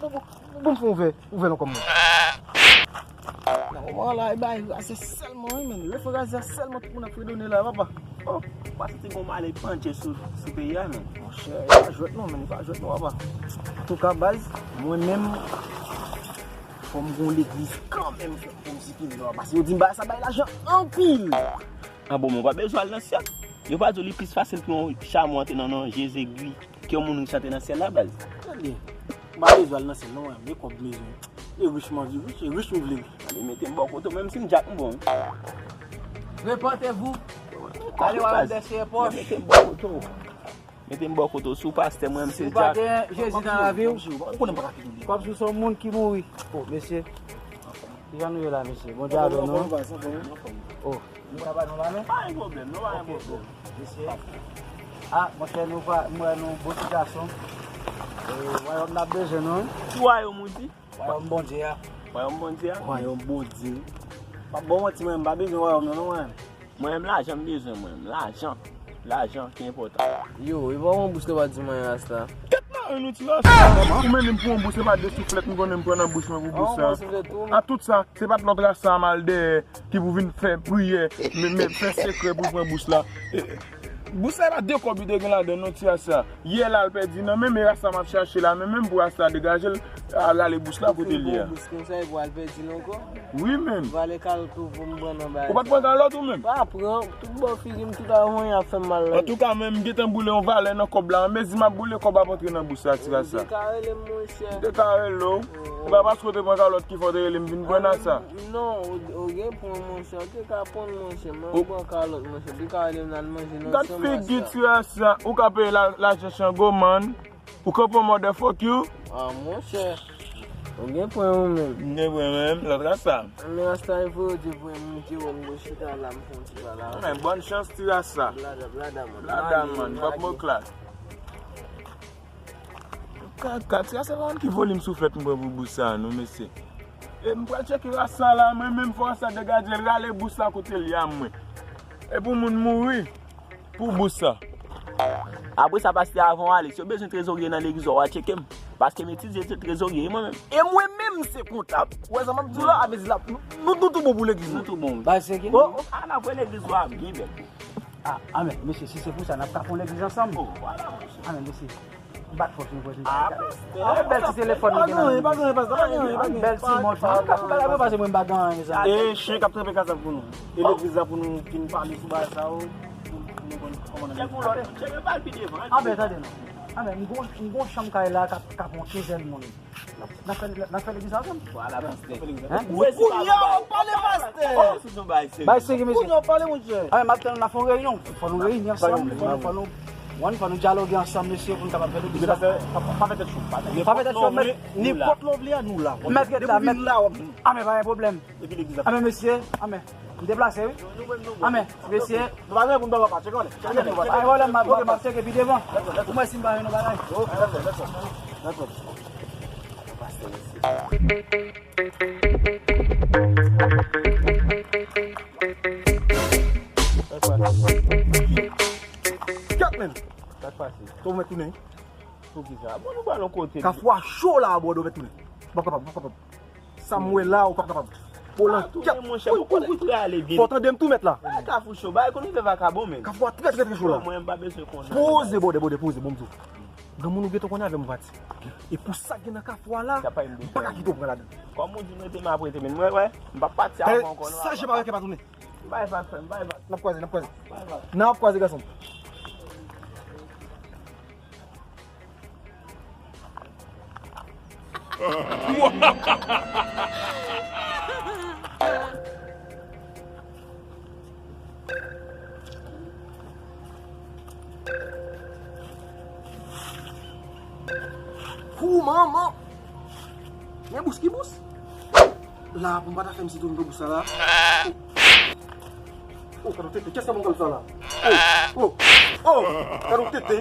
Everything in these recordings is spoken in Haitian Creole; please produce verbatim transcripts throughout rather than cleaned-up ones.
Bon, bon, bon, bon, fè yon vè, yon vè ankò mwen. Nan moman la, e bay raze sèlman, wi, men. Refren raze a sèlman tout moun ap fredone la, papa. Oh, pase te gon malè pandje sou, sou peyi a, men. Monchè, e pa jwèt non, men, e pa jwèt non, papa. Antouka, baz, mwen menm, fò m gon legliz kanmenm, fò m sikile non, pase yo di m bagay sa bay lajan anpil. An bon, men w pa bezwen al nan syèl. Yo pa di w li plis fasil pou yon chamo antre nan, nan je zegwi ke yon moun riche antre nan syèl la, baz. Tande, m pa bezwen al nan syèl non, men kòb m bezwen. E rich m anvi rich, e rich m vle. Tande, mete m bò kote w, menm si m djak m bon. Repentez-vous. Allez voir le dessus les poches. Mete m bò kote w. Mete m bò kote w. Si w pastè, mwen menm se djak. Si w pa gen Jezi nan lavi w, kòmsi w se yon moun ki mouri. Oh, mesye. Kijan nou ye la, mesye? Bondye avè nou, wi? Oh. Nou ka ba nou lamen? Pa gen pwoblèm, non, pa gen pwoblèm. Mesye. Ah, monchè, nou pa, m wè nou bon ti gason. E, wayòm n ap bezwen nou, wi. Ki wayòm ou di? Wayòm Bondye a. Wayòm Bondye a? Wayòm Bondye. Pa bon manti, mwen, m pa bezwen wayòm nan, non, mwen. Mwen menm, lajan m bezwen, mwen menm. Lajan. Lajan ki enpòtan. Yo, e pa yon bous ke w pa di mwen, rasta. Tèt mare nou, ti rasta. Ou mennen m pou yon bous, se pa de souflèt m konnen m pran nan bous mwen pou bous sa. A tout sa, se pa t lòt rasta a m al dèyè ki pou vin fè priyè, men, men fè sekrè pou l pran bous la. E, bous la, e pa de kòb li te gen ladan l, non, ti rasta. Yè la, l pèdi nan men, men rasta m ap chache la, men menm pou rasta degaje l, al rale bous la kote l ye a. Bous konsa, e pou al pèdi l ankò? Wi, men. Vale kalòt ou pou m pran nan bagay sa. Ou pa t pran kalòt ou menm? Pa pran, tout bò figi m, tout avonye ap fè m mal la. Antouka, men m gentan boule yon valè nan kòb la. An mezi m ap boule kòb ap antre nan bous la, ti rasta. Ou te ka rele m, monchè. M te ka rele w. E pa paske w te pran kalòt ki fè w te rele m vin pran nan sa. Non, ou, ou gen pwen, monchè. Ou te ka pran, monchè. Mwen pran kalòt, monchè. Ou te ka rele m nan manje nan. Gad figi ti rasta. Ou ka peye la, lajan Chango, man. Ou ka pran motherfuck you. Ah, monchè. Ou gen pwen ou menm. M gen pwen menm, lòt rasta. Men rasta e voye di pwen m, di wè m go chita la, m fè yon ti pale avè w. Men, bòn chans, ti rasta. Blada, blada, man. Blada, man. Bòb moklat. Kaka, ti rasta pa konn ki volim souflèt m pran pou bous sa, non, mesye. E m pral tcheke rasta la, mwen menm fò rasta degaje l, rale bous la kote l ye a mwen. E pou moun mouri. Pou bous sa. Apre sa, pastè, avan w ale, si w bezwen trezorye nan legliz ou, w a tcheke m. Paske m etidye trezorye, e mwen menm. E mwen menm, se kontab. Ou wè sa m ap di w la, a mezi la, nou, nou tou bon pou legliz nou. Nou tou bon, wi. Bay seke. Oh, oh. A, n ap wè legliz ou a byen bèl. Ah, amèn. Mesye, si se pou sa, n ap ka fè yon legliz ansanm. Oh, vwala, monchè. Amèn, mesye. Bat fòs nou, frè. Ah, pastè. Ah, bèl ti telefòn nou gen nan men. Pa gen anyen, pastè, pa gen anyen, pa gen anyen. Bèl ti mòch. Mwen ka fè bagay mwen pase mwen pa gen anyen sa. E chen k ap tranpe kazak pou nou. E legliz la pou nou fin pale sou bagay sa yo. Pou nou konn kòman n ap. Chèf ou lòt, chèf yo pa al pi devan. Anben, tande non. Anben, m gon, m gon chanm kay la k ap, k ap yon kenzèn moun. N ap fè, n ap fè legliz la ansanm. Vwala, pastè. Hein? Kounye a w ap pale, pastè. Oh, se yon bagay serye. Bagay serye, mesye. Kounye a w ap pale, monchè. Anben, m ap tann n ap fè yon reyinyon. Fò nou reyini ansanm. Fò nou, fò nou Wan, fò nou dyaloge ansanm, mesye, pou nou kapab fè legliz la. Mesye, pa fè, pa, pa fè tèt cho, pa fè tèt cho. Pa fè tèt cho, mèt, nenpòt lè w vle a, nou la. Mèt ret la, mèt. Depi w vin la, w ap vin. Anben, pa gen pwoblèm. Epi legliz la. Anben, mesye, anben. M deplase, wi. Anben, mesye. Nou pa gen pou nou ba papa, tcheke w ale. Tcheke w ale. Pa gen pwoblèm, m ap, ok, m ap tcheke pi devan. Ou mwen si m pa jwenn yon bagay. Ok, dakò, dakò. Dakò. Pastè, mesye. Kèt, men! Sa k pase? Sa w mèt tounen? Poukisa? Bon, nou pral yon kote. Kafou a cho la, bòdè, w mèt tounen. W p ap kapab, w p ap kapab. Sa m wè la, w p ap kapab. Bolan, kèt! Tounen, monchè, ou konnen kote w prale vin. Fò w tande m tou, mèt la. Ay, Kafou cho, bagay konn rive vakabon, men. Kafou a trè, trè, trè cho la. Mwen, m pa bezwen konnen. Poze, bòdè, bòdè, poze, bon, m di w. Granmoun ou gentan konnen avè m, ou pati. E pou sa k gen nan Kafou a la, m pa ka kite w pran ladan. Kòm ou di m rete, m ap rete, men mwen, wè, m p ap pati avan ankò, non. Sa je pa wè kè pa tounen. Bay vag, frè m, bay vag. N ap kwaze, n ap kwaze. Bay vag. N ap kwaze, gason m. Kou manman! Men bous ki bous? La, pou m pa ta fè m sitwon nan bous la la. Oh, gad yon tete, kiyès sa moun kal sa la? Oh, oh, oh, gad yon tete.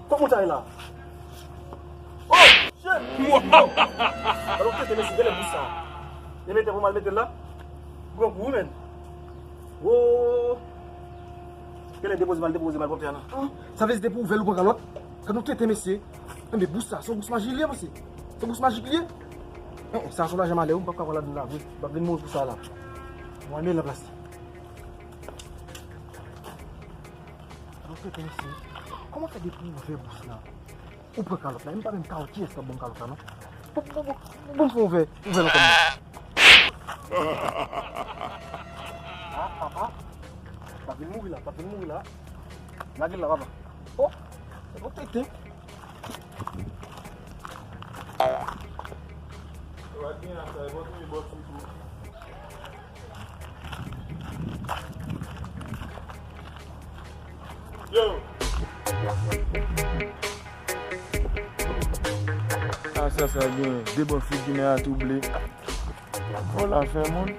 Kòman sa ye la? Oh, shit! Oh, gad yon tete, mesye, genlè bous sa. Li mete pou m al mete l la? Grangou, wi, men. Oh! Genlè depoze m al, depoze m al pwòpte a la. Ah, sa vle di depi w ouvè l ou pran kalòt? Gad yon tete, mesye. Enben, bous sa, se yon bous maji li ye, mesye. Se bous majik li ye? Eh, eh, sa se yon lajan malè, wi, m p ap ka pran ladan la vre. M p ap vin mouri pou sa la. Mwen, men la plas li. Alò, tete mesye, kòman fè depi w ouvè bous la, ou pran kalòt la? E m pa menm kawòt, kiyès k ap ban m kalòt la, non? Bon, bon, bon, bon, fè ouvè, ouvè l ankò, non. Ah, papa. Pa vin mouri la, pa vin mouri la. Lage l la, papa. Oh, se bon tete. Yo! Sa, sa, sa gen de bò figi men a touble. Vòlò fè moun.